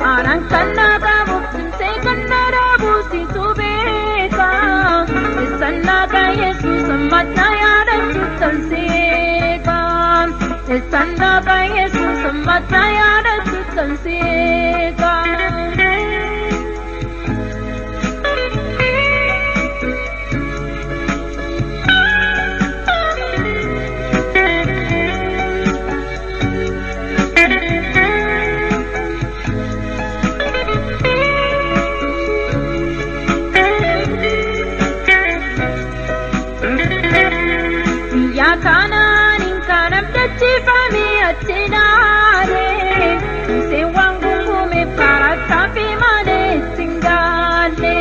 Aanaan kan na qabuuf cimsee kan na dhaabuusitu beeka. Eessannaa kan Yesuus ammataa yaadachuu tanseeka. Eessannaa kan Yesuus ammataa yaadachuu tanseeka. Biyya kanaan kan abdachiifame achi ilaale. Museen waan gungumeef karaa fi malee ittiin gaalle.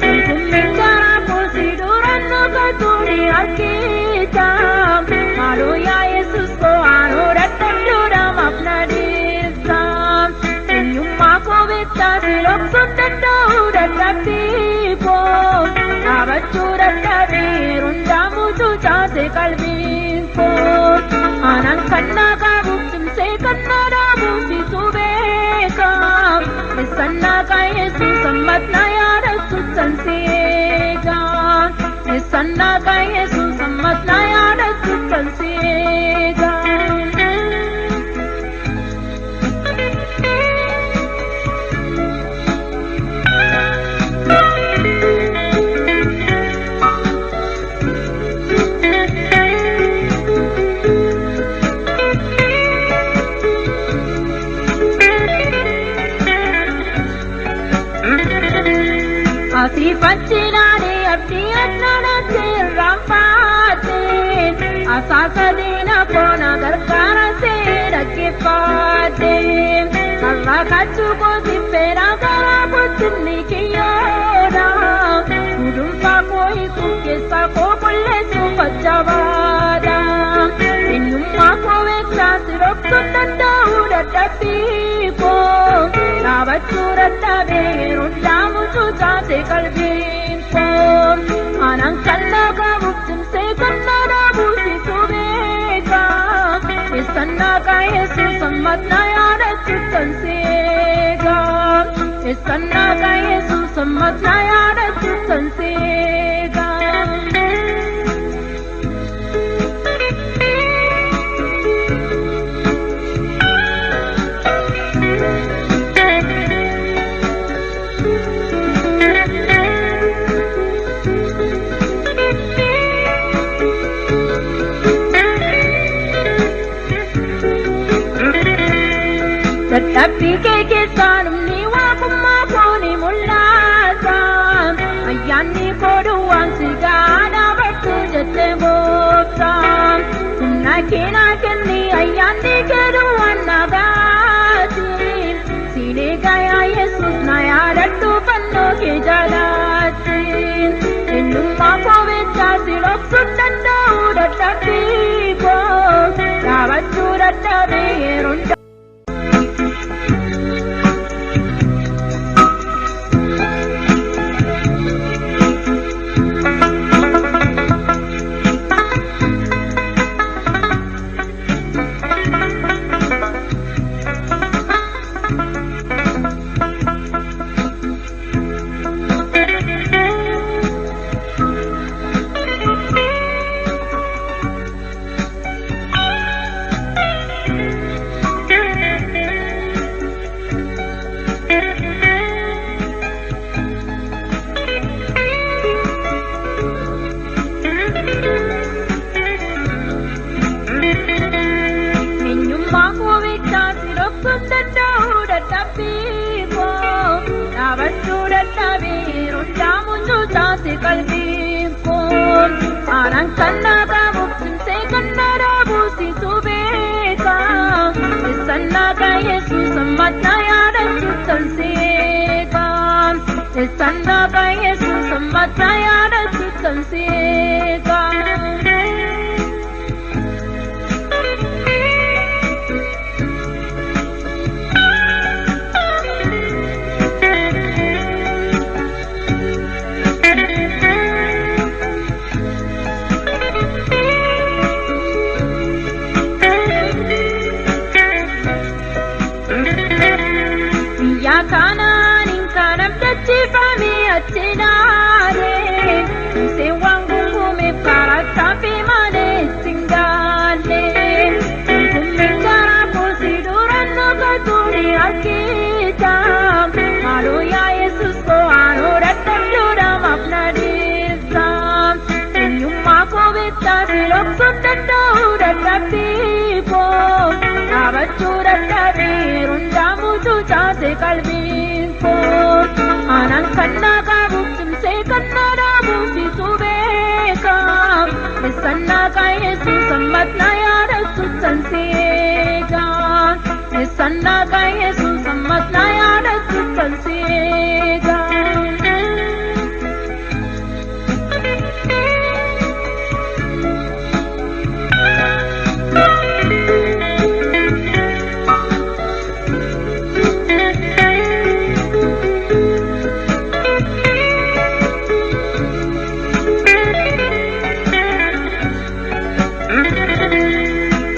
Gungummiin karaa koosii duraan dhokatu ni argita. Maaloo yaa Yesuus koo aanoo dadhabduudha maaf na dhiifta. Eenyummaa koo beektaa si dhoksuun danda'u dadhabbii koo. Dhaabachuu dadhabee rundaamutu taate qalbiin koo. Aanaan kan na qabuuf cimsee kan na dhaabuusitu beeka. Eessannaa kan Yesuus ammas na yaadachuu tanseeka. Eessannaa kan Yesuus ammas na yaadachuu tanseeka. Asiif achi ilaalee abdii addaatti irraanfaate. Asaasa diina koona gargaara see dhaggeeffaate. Karraa kaachuu kooti fedhaa karaa kootti ni kiyyoodha. Gudunfaa koo hiikuu keessaa koo qulleessuu facabaadha. Eenyummaa koo beektaa si dhoksuun danda'u dadhabbii koo. Dhaabachuu dadhabee yeroo dhaamutu taate qalbiin koo. Aanaan kan na qabuuf cimsee kan na dhaabuusitu beeka. Eessannaa kan Yesuus ammas na yaadachuu tanseeka. Eessannaa kan Yesuus ammas na yaadachuu tanseeka. Dadhabbii kee keessaa dhumni waaqummaa koo ni mul'ata. Ayyaanni koo duwwaan si gahaa dhaabachuu jettee goofta. Humna kee naa kenni ayyaanni kee duwwaan na gaati. Siin eegaa yaa Yesuus na yaadadhu fannoo kee jalaatti. Eenyummaa koo beektaa si dhoksuun danda'u dadhabbii koo. Dhaabachuu dadhabee yeroo Eenyummaa koo beektaa si dhoksuun danda'u dadhabbii koo. Dhaabachuu dadhabee yeroo dhaamutu taate qalbiin koo. Aanaan kan na qabuuf cimsee kan na dhaabuusitu beeka. Eessannaa kan Yesuus ammas na yaadachuu tanseeka. Eessannaa kan Yesuus ammas na yaadachuu tanseeka. Karaa kanaan kan abdachiifame achi ilaalee Museen waan gungumeef karaa taaffii malee ittiin gaalle. Gungummiin karaa koosii duraan dhokatu ni argita. Maaloo yaa Yesuus koo aanoo dadhabduudha maaf na dhiifta. Eenyummaa koo beektaa si dhoksuun danda'u dadhabbii koo. Dhaabachuu dadhabee hundaamutu taate qalbiin koo. Aanaan kan na qabuuf cimsee kan na dhaabuuf situ beeka. Eessannaa qaa Yesuus ammas na yaadatu tan si eega. Eessannaa qaa Yesuus ammas na yaadatu tan si eega.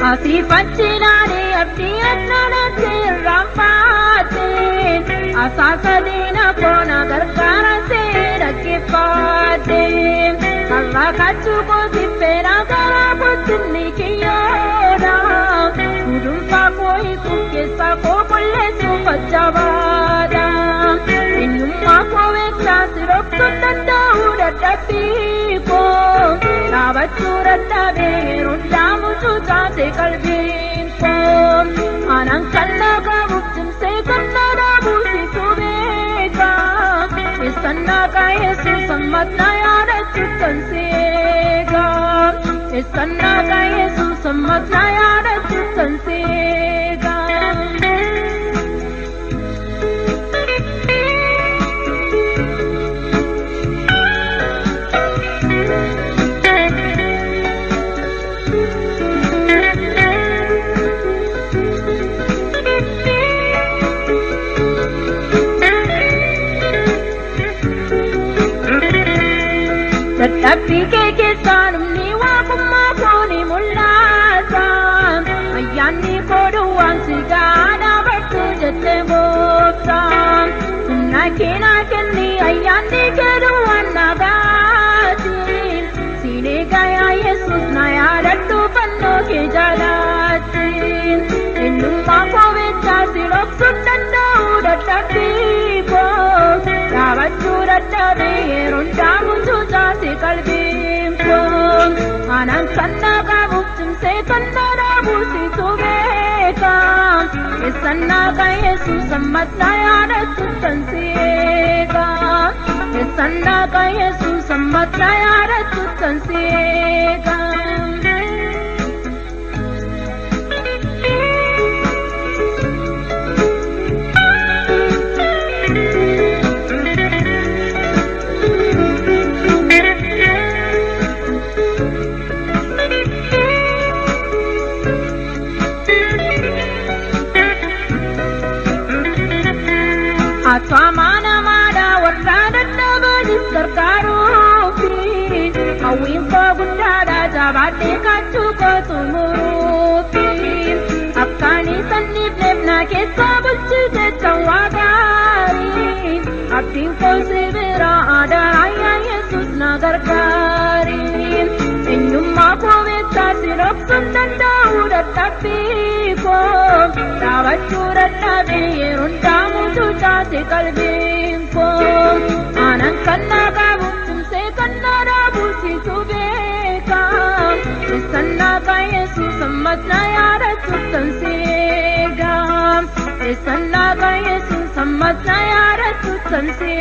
Asiif achi ilaalee abdii addaatti irraanfaate. Asaasa diina koo na gargaara see dhaggeeffadhe. Har'a kaachuu kootiif fedha garaa kootti ni kiyyoodha. Gudunfaa koo hiikuuf keessaa koo qulleessuuf ajjabaadha. Eenyummaa koo beektaa si dhoksuun danda'u dadhabbii koo. Dhaabachuu dadhabee yeroo daamutu taate qalbiin koo. Aanaan kan na qabuuf cimsee kan na dhaabu situ beeka. Eessannaa qaa Yesuus ammas na yaadatu tan si eega. Eessannaa qaa Yesuus ammas na yaadatu tan si eega. Dadhabbii kee keessaa dhumni waaqummaa koo ni mul'ata. Ayyaanni koo duwwaan si gahaa dhaabbatu jettee goofta. Humna kee naa kenni ayyaanni kee duwwaan na baati. Siin eegaa yaa Yesuus na yaadadhu fannoo kee jalaatti. Eenyummaa koo beektaa si dhoksuun danda'u dadhabbii koo. Dhaabachuu dadhabee yeroo daamutu taate qalbiin koo. Aanaan kan na qabuuf cimsee kan na dhaabu situ beeka. Eessannaa qaa Yesuus ammas na yaadatu tan si eega. Eessannaa qaa Yesuus ammas na yaadatu tan si eega. Atu amanamaadha warra dadhabanis gargaaruufi. Hawwiin koo guddaadha jabaadhee kaachuu koo xumuruufi. Akkaan isaan dhiifneef na keessa bulchite kan waa gaarii. Abdiin koo si bira adaraa yaa Yesuus na gargaari. Eenyummaa koo beektaa si dhoksuun danda'u dadhabbii koo. Dhaabachuu dadhabee yeroo daamutu taate qalbiin koo. Aanaan kan na qabuuf cimsee kan na dhaabu situ beeka. Eessannaa qaa Yesuus ammas na yaadatu tan si eega. Eessannaa qaa Yesuus ammas na yaadatu tan si